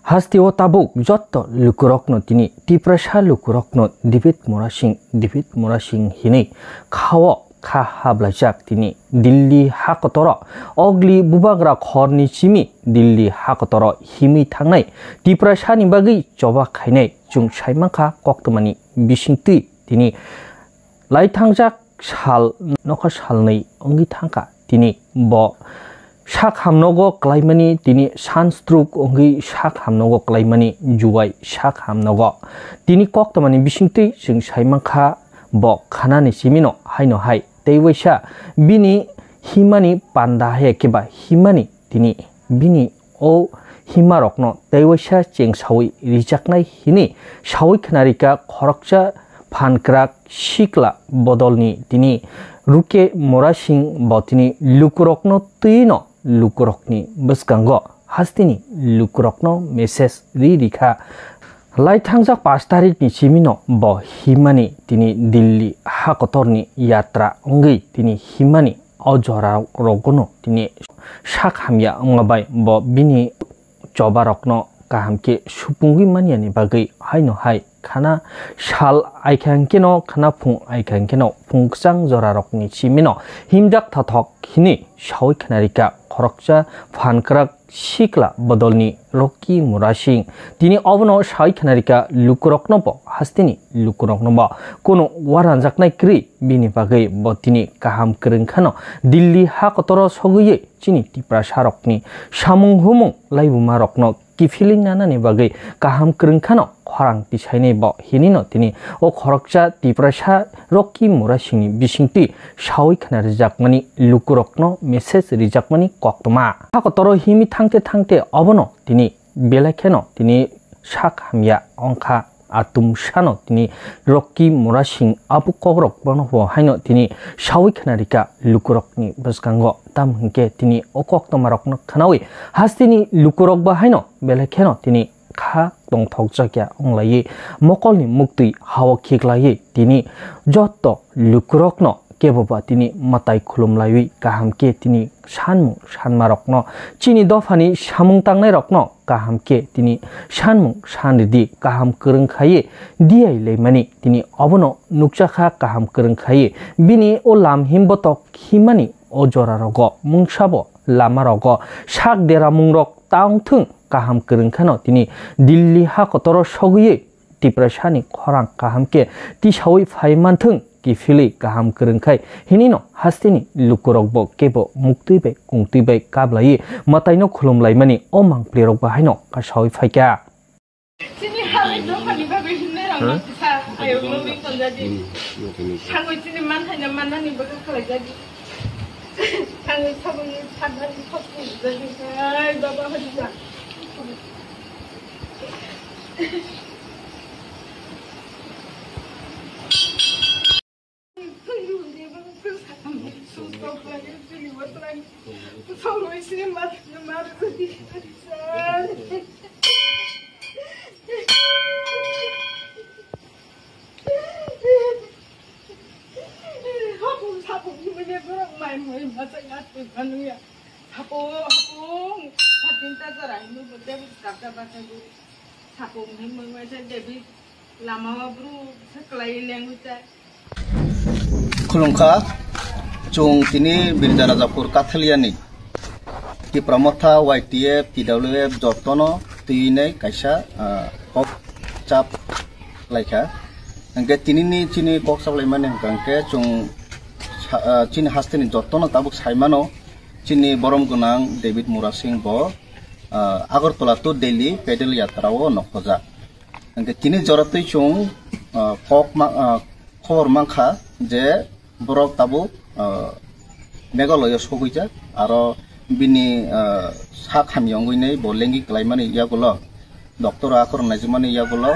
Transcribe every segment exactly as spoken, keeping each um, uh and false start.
Hasteo tabuk jotto lukurokno tini Tiprasa lukurokno David Murasing, David Murasing hinwi khao kha hablaijak tini Delhi hakotoro ogli bubagra khorni simi Delhi hakotoro himwi thangnai Tiprasani bagwi choba khainai chwng saimankha koktwmani bisingtwi tini laithangjak sal nokha salnwi wngwi thangkha. Tini bo sak hamnogo klaimani, tini sunstroke wngwi sak hamnogo klaimani, juwai sak hamnogo. Tini koktwmani bisingtwi chwng saimankha bo khanani simino haino hai tei waisa bini himani panda hai khe ba himani tini bini o himarokno tei waisa chengsawi rijaknai hini sawi khnarika khoroksa phankrak sikla bodolni tini Ruke Murasing bo tini lukurokno twino lukurokni bwskango hasteni lukurokno message ri rikha. Laithangjak pash tarikni simino bo himani tini Delhi hakotorni yatra wngwi tini himani o jora rogono tini sak hamya wngma bai bo bini chobarokno kaham khe supungwi manyani bagwi haino hai khana sal aikha hwnkhe no khana phung aikha hwnkhe no phung kwchang jorarokni simino himjak thothok hini sawi khnarika khoroksa phankrak sikla bodolni Rocky Murasing. Tini obono sawi khnarika lukurokno bo hasteni lukurokno bo kunu waranjaknai kwrwi bini bagwi bo tini kaham kwrwngkhano Delhi hakotoro sogwi chini Tiprasarokni samung humung laibumarokno kiphilwi nanani bagwi kaham kwrwngkhano khorang tisainai bo hinino tini o khoroksa Tiprasa Rocky Murasingni bisingtwi sawi khna rijakmani lukurokno message rijakmani koktwma. Hakotoro himwi thangte thangte obono tini belai kheno tini sak hamya wngkha. Atum sano tini Rocky Murasing abo kokrok bono bo haino tini sawi khna rika lukurokni bwskango. Tamo hwnkhe tini o koktwmarokno khnawi hasteni lukurok bo haino belai kheno tini kha tongthokjakya wnglaiwi mokolni muktwi hao khiklaiwi tini jotto lukurokno kebo ba tini mwtai khulumlaiwi kaham khe tini sanmung sanmarokno, chini dophani samung tangnairokno kaham khe tini sanmung sanridi kaham kwrwng khaiwi diyai laimani tini obono nukjakha kaham kwrwng khaiwi bini o lam himbotok himani o jorarogo mungsabo lamarogo sak deramungrok ta wngthwng kaham kwrwng kheno tini Delhi hakotoro sogwi Tiprasani khorang kaham khe tisawi phai manthwng kiphilwi kaham kwrwng khai hinino hasteni lukurokbo kebo muktwi bai kungtwi bai kablaiwi mwtaino khulumlaimani o mangpilirokbo haino kasawi phaikha. Chini halai dophani bagwi himnai rang ma kisa ayok lobwi tonjadi. Sangwi chini manthai na mannani bagwi khalai jadi. Sangwi sabwi phatnani thok kung jadi. Ai baba hadi ja. Hapo, hapo, hatin ta jara hinu bote, kap jaba ta guri. Sapung himwi waisa David lama o bru sa kwlai lengwi chai. Khulumkha, chwng tini Birja Rajapur Kathaliani Tipra Motha, Y T F, T W F jotono twi nai kaisa, ah, kok chap laikha. Hwnkhe tinini chini kok chap laimani hwnkha hwnkhe chwng sa-, ah, chini hasteni jotono tabuk saimano chini borom gwnang David Murasing bo, ah, Agartala to Delhi pedal yatra o nokhojak. Hwnkhe tini joratwi chwng, ah, kok ma-, ah, khobor mankha je borok tabuk, ah, Meghalaya sogwijak, aro bini, ah, sak hamya wngwi nai bo lengwi kwlaimani yagulo doctor o akhor naijwkmani yagulo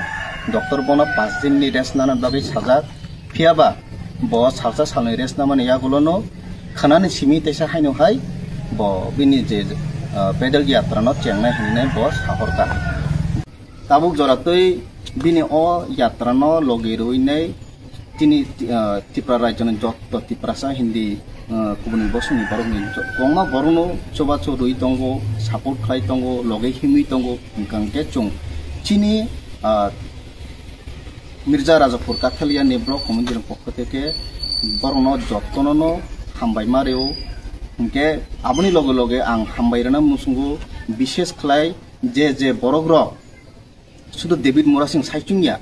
doctor bono pash din ni rest nana bagwi sajak, phiyaba bo salsa salnwi rest namani yagulono khwnani simi teisa haino hai bo bini je, ah, pedal yatra no chengnai hinwi bo sahorkha. Tabuk joratwi bini o yatra no logi rwinai tini, ah, Tripura rajyo ni jotto Tiprasa Hindi ah, kubuni bosongni borokni kwbangma borokno chubachu rwi tongo, support khlai tongo, loge himwi tongo, hwnkhe chwng chini, ah, Mirza Rajapur Kathalia ni block committee ni pokho theke borokno jotono no hambai ma reo. Hwnkhe aboni loge loge ang hambai rwna muchungo, bishes khlai je je borok rok sudu David Murasing saichung ya,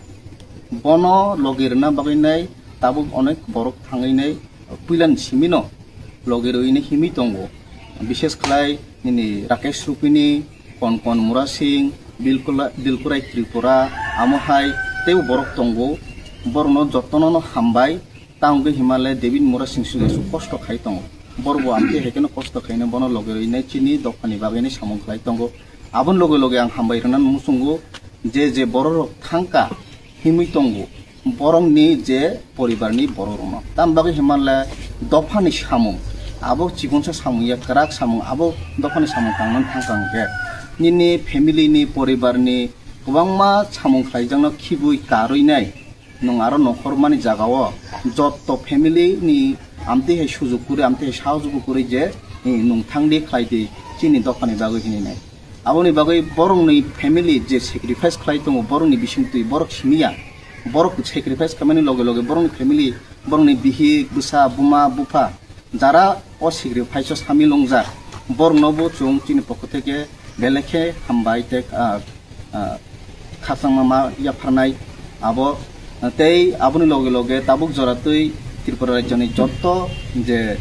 bono loge rwna bagwi nai tabuk onek borok thangwi nai puilan simi no loge rwini himwi tongo. Bishes khlai nini Rakesh Rupini, Konkon Murasing, Bilkula-, Bilkurai Tripura, amo hai teibo borok tongo. Borokno jotono no hambai. Tamo hwnwi hima le David Murasing sudu su kosto khai tongo. Borok bo amtwi hai kheno kosto khaino bono loge rwinai chini dophani bagwino samung khlai tongo. Aboni loge loge ang hambai rwna muchungo je je borok rok thangka himwi tongo. Borokni je poribarni borok rokno. Tamo bagwi hima le dophani samung. Abo chikonsa samung ya kwrak samung abo dophani samung tangmani thangka hwnkhe. Nini family ni poribarni kwbangma samung khlaijakno khibwi karwi nai. Nwng aro nokhor mani jagao jotto family ni amtwi hai sujuk kwrwi, amtwi hai sahojok kwrwi je, eh, nwng thangdi khlaidi chini dophani bagwi hinwi nai. Aboni bagwi borokni family je sacrifice khlai tongo, borokni bisingtwi borok simi ya, borok sacrifice khaimani loge loge borokni family, borokni bihik, bwsa, buma, bupha, jara o sacrifice o samil wngjak, borokno bo chwng chini pokho theke belai khe hambai tei, ah, ah, khakchangma ma yapharnai. Abo, ah, tei aboni loge loge tabuk jora twi Tripura rajyoni jotto je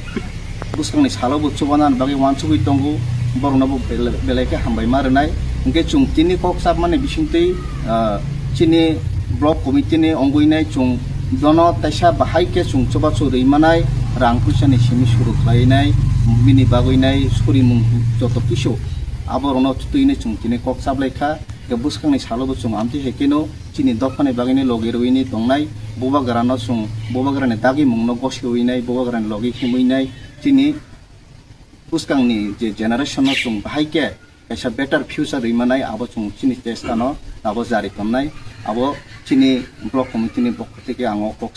bwskangni salo bo chubanani bagwi uansugwi tongo, borokno bo bele-, belai khe hambai ma rwnai. Hwnkhe chwng tini kok chapmani bisingtwi, ah, chini block committee ni ongwi nai chwng jono taisa bahai khe chwng chubachu rwi manai, rang puisa ni simi suru khlai nai, bini bagwi nai surimung joto kisu abo rokno twi nai chwng tini kok chaplai kha. Hwnkhe bwskangni salo bo chwng amtwi hai kheno chini dophani bagwi nai logi rwi nai tongnai, bubagra no chwng bubagra ni dagimung no gosi rwi nai, bubagra ni logi himwi nai, chini bwskangni je generation no chwng bahai khe kaisa better future rwi manai, abo chwng chini chesta no abo jari tonnai, abo chini block committee ni pokho theke ang o kok